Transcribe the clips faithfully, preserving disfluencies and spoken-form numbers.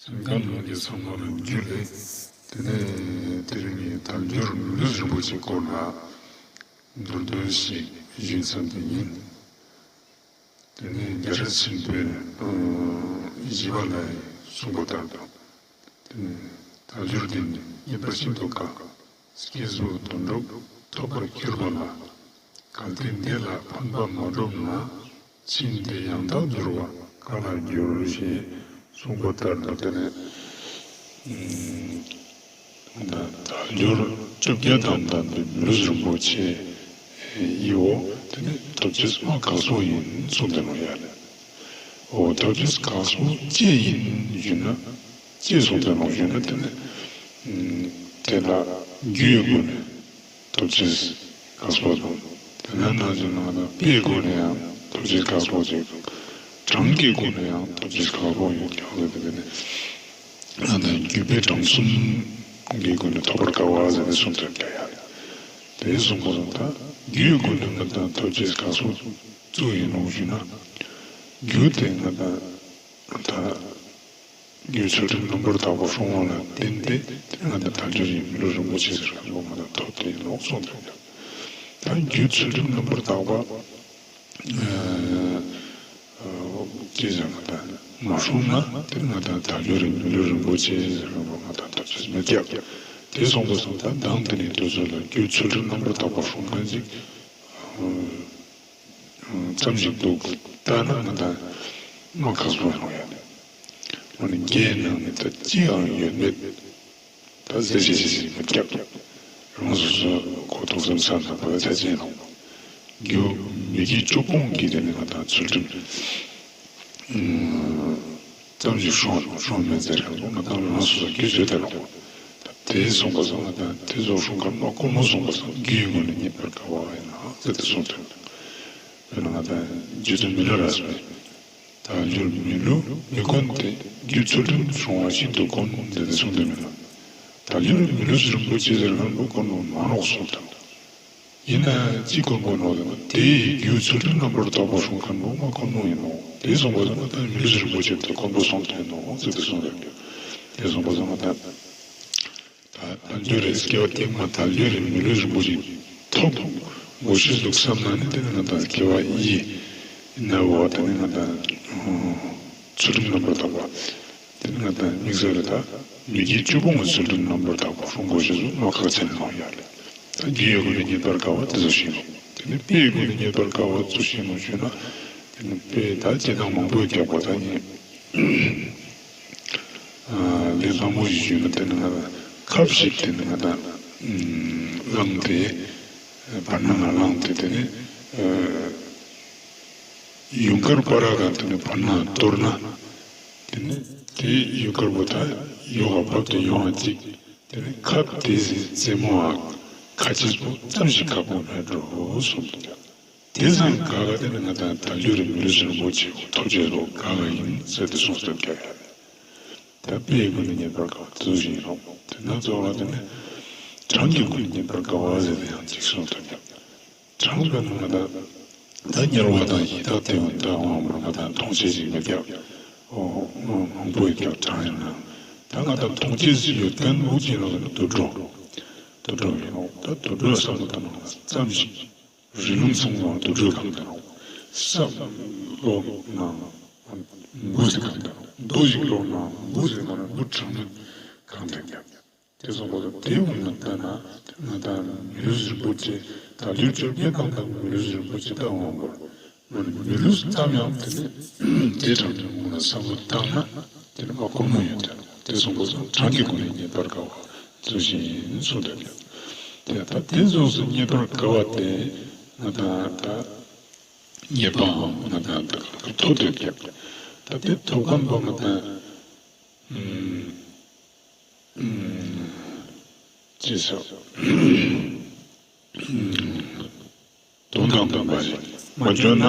སེམས་ཁམས་ནང་གི་བསམ་བློ་ལ་འཇུ་ལེ། དེ་ནས་དེ་རིང་ངས་དལ་འབྱོར་མི་ལུས་རིན་པོ་ཆེའི་སྐོར་ལ་མདོར་བསྡུས་ཤིག་ཞུས་ཚར་དེ་ཡིན། དེ་ནས་རྒྱལ་སྲས་ཆེན་པོས་བཞི་པ་ལ་གསུངས་པ་ལྟར་དུ། དེ་ནས་དལ་འབྱོར་འདི་ནི་རྙེད་པར་ཤིན་ཏུ་དཀའ། སྐྱེས་བུ་དོན་གྲུབ་ཐོབ་པར་གྱུར་པ་ལ། གལ་ཏེ་འདི་ལ་ཕན་པ་མ་བསྒྲུབས་ན། ཕྱིན་ཏེ་ཡང་དག་འབྱོར་བ་ག་ལ་འགྱུར་ཞེས་གསུངས་པ་ལྟར་དུ། དེ་ནས་དལ་འབྱོར་བཅོ་བརྒྱད་དང་ལྡན་པའི་མི་ལུས་རིན་པོ་ཆེ་ཡིའོ། དེ་ནས་ཐོབ་ཅེས་མ་དཀའ་སོ་ཡིན་གསུངས་ཏེ་ནོ་ཡ་ལེ། འོ་ཐོབ་ཅེས་དཀའ་སོ་ཅི་ཡིན་ཞུས་ན། ཅི་གསུངས་ཏེ་ནོ་ཞུས་ན། དེ་ནས་དེ་ལ་རྒྱུའི་སྒོ་ནས་ཐོབ་ཅེས་དཀའ་སོ་དང་། དེ་ནས་ནང་བཞིན་ནང་ལ་དཔེའི་སྒོ་ནས་ཡང་ཐོབ་ཅེས་དཀའ་སོ་ཅིག་དང་། གྲངས་ཀྱི་སྒོ་ནས་ཡང་ཐོབ་ཅེས་དཀའ་སོ་ཡོད་ཀྱང་། དེ་ནས་ང་དང་རྒྱུ་དཔེ་གྲངས་གསུམ་གྱི་སྒོ་ནས་ཐོབ་པར་དཀའ་བ་ཟེར་ནས་གསུངས་ཏེ་ཡ། དེ་གསུངས་པ་དང་། ད་རྒྱུའི་སྒོ་ནས་ང་དང་ཐོབ་ཅེས་དཀའ་སོ་ཙུ་ཡིན་ནོ་ཞུས་ན། རྒྱུ་དེ་ང་དང་ད། རྒྱུ་ཚུལ་ཁྲིམས་རྣམ་པར་དག་པ་སྲུང་བ་ལ་བརྟེན་ཏེ། དེ་ང་དང་དལ་འབྱོར་གྱི་མི་ལུས་རིན་པོ་ཆེ་ཟེར་མཁན་པོ་ང་དང་ཐོབ་སྟེ་ཡིན་ནོ་གསུངས་ཏེ་ཡོད། ད་རྒྱུ་ཚུལ་ཁྲིམས་རྣམ་པར་དག་པ་ཅི་ཟེར་ང་དང་མ་སྲུང་ན། དེ་ང་དང་དལ་འབྱོར་གྱི་མི་ལུས་རིན་པོ་ཆེ་ཟེར་མཁན་པོ་ང་དང་ཐོབ་ཅེས་མི་རྒྱག། དེ་གསུངས་པ་སོང་། ད་མདང་དེ་ནས་དུས་ཚོད་ལ་རྒྱུ་ཚུལ་ཁྲིམས་རྣམ་པར་དག་པ་སྲུང་མཁན་ཅིག་ཙམ་ཞིག་འདུག་ལྟ་ན། ང་དང་མ་དཀའ་སོ་ཡོང་ཡ་ལེ། འོ་ན་རྒྱའི་ནང་ནས་ད་ཅི་ཡང་ཡོད་མེད་ད་ཟེར་ཤེས་ཤེས་ཤེས་མི་སྐྱབས། རང་སོ་སོ་གོ་ཐོག་སེམས་ས་ན་བ་ཆ་ཅན་རང་རྒྱུ་མི་དགེ་བཅུ་སྤོང་གི་དེ་ནས་ང་དང་ཚུལ་ཁྲིམས་ཙམ་ཞིག་སྲུང་སྲུང་མེད་ཟེར་མཁན་པོ་ང་དང་རང་སོ་སོ་རྒྱུ་བཟོས་ཏེ་རང་། ད་དེ་གསུངས་པ་སོང་། ང་དང་དེ་ཚོ་སྲུང་མཁན་མ་དཀོན་མོ་གསུངས་པ་སོང་། རྒྱུའི་སྒོ་ནས་རྙེད་པར་དཀའ་བ་ཡིན་ན་ཟེར་ཏེ་གསུངས་ཏེ། དཔེར་ན་ང་དང་རྗེ་བཙུན་མི་ལ་རས་པས། དལ་འབྱོར་མི་ལུས་མི་དཀོན་ཏེ། རྒྱུ་ཚུལ་ཁྲིམས་སྲུང་བ་ཤིན་ཏུ་དཀོན་ཟེར་ཏེ་གསུངས་ཏེ་མི་ལ། དལ་འབྱོར་མི་ལུས་རིན་པོ་ཆེ་ཟེར་མཁན་པོ་དཀོན་མོ་མ་ནོག་གསུངས་ཏེ། ཡིན་ན་ཅི་དཀོན་པོ་ནོ་ཟེར་ན། དེའི་རྒྱུ་ཚུལ་ཁྲིམས་རྣམ་པར་དག་པ་སྲུང་མཁན་པོ་མ་དཀོན་མོ་ཡིན་ནོ། དེ་གསུངས་པ་ཟེར་ན། ད་མི་ལུས་རིན་པོ་ཆེ་དེ་དཀོན་པོ་སོང་སྟེ་ནོ་ཟེར་ཏེ་གསུངས་ཏེ། དེ་གསུངས་པ་ཟེར་ན། ད་དལ་འབྱོར་རེད། སྐྱེ་བ་སྟིང་མ་དལ་འབྱོར་རེད། མི་ལུས་རིན་པོ་ཆེ་ཐོབ་དགོས་ཤེས་འདུག་བསམ་ན་ནི། དེ་ནི་ང་དང་སྐྱེ་བ་ཡི་ན་བ་དེ་ནི་ང་དང་ཚུལ་ཁྲིམས་རྣམ་པར་དག་པ། དེ་ནི་ང་དང་དམིགས་བསལ་རེད། ད་མི་དགེ་བཅུ་སྤོང་གི་ཚུལ་ཁྲིམས་རྣམ་པར་དག་པ་སྲུང་དགོས་ཤེས་སུ་མ་ཁག་ཆེན་ནོ་ཡ་ལེ། ད་རྒྱུའི་སྒོ་ནས་རྙེད་པར་དཀའ་བ་དེ་ཚོ་ཤེས་ནོ། དེ་ནི་དཔེའི་སྒོ་ནས་རྙེད་པར་དཀའ་བ་ཚོ་ཤེས་ནོ་ཞུས་ན། དེ་ནི་དཔེ་ད་སྐྱེ་སྟངས་མང་པོའི་རྒྱག་པ་ད་ཡིན། ལས་སླ་མོ་ཞིག་ཞུས་ན། དེ་ནི་ང་དང་ཁབ་ཞིག་དེ་ནི་ང་དང་བླངས་ཏེ། བར་སྣང་ལ་བླངས་ཏེ། དེ་ནི་ཡུངས་དཀར་པ་ར་ག་དེ་ནི་བར་སྣང་གཏོར་ན། དེ་ནི་དེ་ཡུངས་དཀར་པོ་ད་ཡོག་ག་བབས་ཏེ་ཡོང་བ་ཅིག་དེ་ནི་ཁབ་དེའི་རྩེ་མོའང་ཁ་ཆེ་པོ་ཙམ་ཞིག་ཁག་པོ་མེད་འགྲོ་གསུངས་འདུག་དེ་ཙམ་དགའ་དགའ་དེ་ནི་ང་དང་དལ་འབྱོར་རིན་པོ་ཆེ་ཐོབ་ཅེས་ལོ་དགའ་དགའ་ཡིན་ཟེར་ཏེ་གསུངས་ཏེ་བསྡད་ཡོད། ད་དཔེའི་སྒོ་ནས་རྙེད་པར་དཀའ་བ་དེ་ཚོ་ཞིག་ཡིན་ནོ། དེ་ན་གཙོ་བོ་དེ་ནི་གྲངས་ཀྱི་སྒོ་ནས་རྙེད་པར་དཀའ་བ་ཟེར་ཏེ་ཡང་ཅིག་གསུངས་ཏེ་ཡོད། གྲངས་དཔེར་ན་ང་དང་ད་དམྱལ་བ་དང་ཡི་དྭགས་དེ་བ་འདྲ་འོང་བར་ང་དང་མཐོང་ཆེན་ཞིག་མི་རྒྱག་འོ་མང་པོ་ཡི་རྒྱག་གྲངས་ཡིན་ན། ད་ང་དང་མཐོང་ཆེན་ཞིག་ཡོད་མཁན་འུ་ཅི་ལ་ཟེར་ན་དུད་འགྲོ། དུད་འགྲོ་ཡིན་ནོ། ད་དུད་འགྲོ་བསམ་བློ་བཏང་ན་ཙམ་ཞིག་རི་ལུང་ཚང་མ་དུད་འགྲོས་གང་བསྡད་ནོ། ས་ལོག་ན་འབུ་ཟིག་གང་བསྡད་ནོ། རྡོ་ཞིག་ལོག་ན་འབུ་ཟིག་མ་ན་འབུ་གྲངས་མེད་གང་བསྡད་ཀྱང་། དེ་སོང་པ་དང་དེ་འོང་ན་ལྟ་ན་ང་དང་མི་ལུས་རིན་པོ་ཆེ་དལ་འབྱོར་བཅོ་བརྒྱད་དང་ལྡན་མི་ལུས་རིན་པོ་ཆེ་ད་འོང་བར་མ་ནི་མི་ལུས་ཙམ་ཡང་དེ་ནི་དེ་གྲངས་ཀྱི་ངོ་ལ་བསམ་བློ་བཏང་ན་དེ་ནི་མ་དཀོན་མོ་ཡོད་དེ། དེ་སོང་པ་སོང་གྲངས་ཀྱི་སྒོ་ནས་རྙེད་པར་དཀའ་བ་ཚུལ་བཞིན་གསུངས་ཏེ། དེ་ད་དེ་ཚོགས་སུ་རྙེད་པར་དཀའ་བ་དེ་ང་དང་ད་རྙེད་པའམ་ང་དང་ད་གང་ཐོབ་སྟེ་ཀྱང་ད་དེ་ཐོབ་མཁན་པོ་ང་དང་ཅེས་སོ། དོན་དང་ལྡན་པ་ཞིག་མ་བྱུང་ན།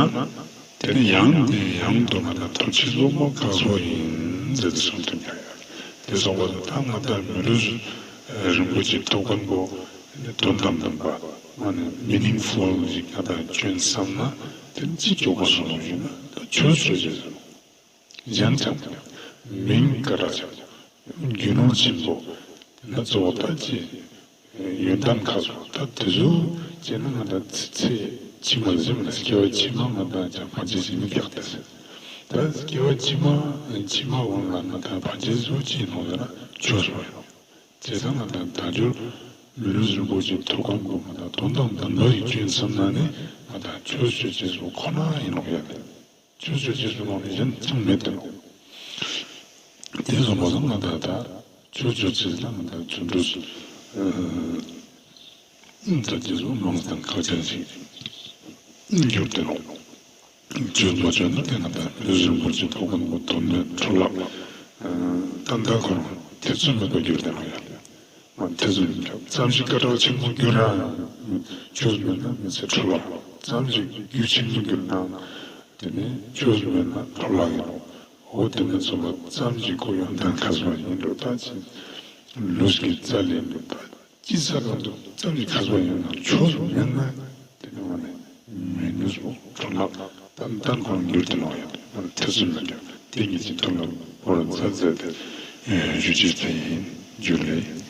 དེ་ནི་ཡང་ནས་ཡང་དུ་ང་དང་ཐོབ་ཅེས་ལོ་མ་དཀའ་སོ་ཡིན་ཟེར་ཏེ་གསུངས་ཏེ་ཡོད། དེ་སོང་པ་དང་ད་ང་དང་མི་ལུས་རིན་པོ་ཆེ་ཐོབ་མཁན་པོ་དོན་དང་ལྡན་པ་མ་ནི་མི་ནིང་ཕུལ་ཞིག་ང་དང་བྱུང་བསམ་ན། དེ་ནི་ཅི་ཆོག་པ་སོང་ཞུས་ན་ད་ཆོས་ཆོས་ཅེས་སོ། གཞན་ཀྱང་ མིང་སྐད་གྲགས་ཆེན་པོ། རྒྱུ་ནོར་ཆེན་པོ། དེ་ན་གཙོ་བོ་ད་ཅི། ཡོན་ཏན་མཁས་པོ་ད་དེ་ཚོ་བྱས་ན་ང་ད་ཚེ་ཕྱི་མ་ཟེར་མ་སྐྱེ་བ་ཕྱི་མ་ང་ད་ཅང་ཕན་ཆད་ཞིག་མི་རྒྱག་ད་ཟེར། ད་སྐྱེ་བ་ཕྱི་མ་ཕྱི་མ་འོང་ལ་ང་ད་ཕན་ཆད་བཟོ་ཅི་ཡིན་ནོ་ཟེར་ན་ཆོས་པོ་ཡིན་ནོ། བྱས་ཙང་ང་ད་ད་ཅོར་མི་ལུས་རིན་པོ་ཆེ་ཐོབ་གམ་གོ་ང་ད་དོན་དམ་དམ་པ་ཡི་སྐྱོན་བསམ་ན་ནི་ང་ད་ཆོས་ཆོས་ཅེས་སོ་ཁོ་ན་ཡིན་ནོ་ཡ་ནི། ཆོས་ཆོས་ཅེས་སོ་ནོ་ནི་གཞན་ཅང་མེད་དེ་ནོ། དེ་སོང་བ་སང་ང་ད་ད་ཆོས་ཆོས་ཅེས་ལ་ང་ད་ཆོས་འགྲོ་སོ། ད་ཅེས་སོ་མང་སྟེ་ཁག་ཅན་ཞིག་འགྱུར་ཏེ་ནོ། ཆོས་མ་ཆོས་ན་དེ་ན་ད་རིན་པོ་ཆེ་ཐོབ་གོ་ནོ་དོན་མེད་འཕྲོ་བརླག་ཏན་ཏན་ཁོ་རང་ཐེ་ཚོམ་མེད་པ་འགྱུར་ཏེ་ནོ་ཡ། མ་ཐེ་ཚོམ་མེད་ཀྱང་ཙམ་ཞིག་སྐད་གྲགས་ཆེན་པོ་འགྱུར་ན་ཡང་ཆོས་མེད་ན་མི་ཚེ་འཕྲོ་བརླག་ཙམ་ཞིག་རྒྱུ་ཆེན་པོ་འགྱུར་ན་དེ་ནི་ཆོས་མེད་ན་འཕྲོ་བརླག་ཡིན་ནོ། འོ་དེ་ནི་ཚོ་ལ་ཙམ་ཞིག་ཁོ་ཡོན་ཏན་མཁས་པ་ཡིན་འགྲོ་ད་ཅི་ལུས་ཀྱི་རྩ་ལས་འགྲོ་ད། ཅི་ས་གང་དུ་ཙམ་ཞིག་མཁས་པ་ཡིན་ན་ཆོས་སུ་མེད་ན་དེ་ནི་ང་ནི་མི་ནུས་སོ་འཕྲོ་བརླག་ཏན་ཏན་ཁོ་རང་འགྱུར་ཏེ་ནོ་ཡ་ང་ནི་ཐེ་ཚོམ་མེད་ཀྱང་དེ་ཉིད་ཀྱི་དོན་ལ་འོ་ར་མཛད་མཛད་དེ་ཞུ་ཅིག་དེ་ཡིན་རྒྱུ་ལས།